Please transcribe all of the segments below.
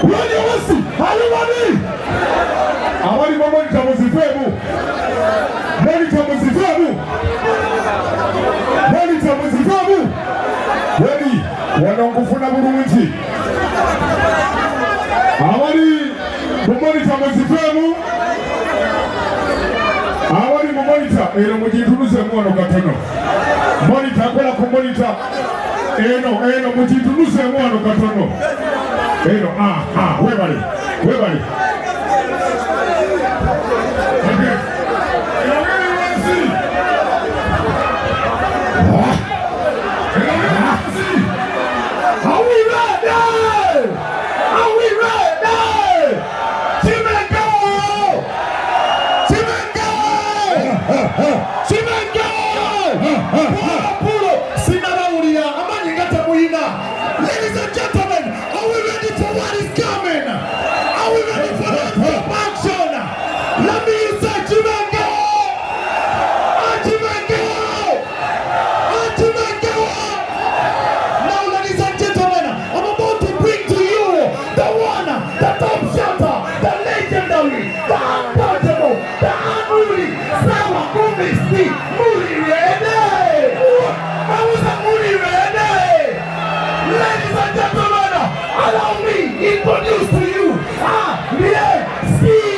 Radio West, are you ready? Abali mu monitor muzifeemu. Monitor muzifeemu. Monitor muzifeemu. Ready? Wano nkufuna bulungi. Abali mu monitor muzifeemu. Abali mu monitor eno mugintunuzemu wano katono. Monitor akola ku monitor eno eno mugintunuzeemu wano katono. Eno ah ah webale webale. Okay. Eno eri wansi. Ah. Eno eri wansi. Are we ready? Are we ready? Kimengo! Kimengo! Kimengo! Pulo sinabawulira amaanyi nga temuyina. Ladies and gentlemen, are we ready for what is coming? Are we ready for the stop action? Let me say Kimengo! Kimengo! Kimengo! Now, ladies and gentlemen, I'm about to bring to you the one, the top shotter, the legendary, the untouchable, the unruly, Sawa Kumisti, Muri ready? I was a Muri ready? Ladies and gentlemen, allow me introduce to you Alien Skin.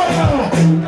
Fire!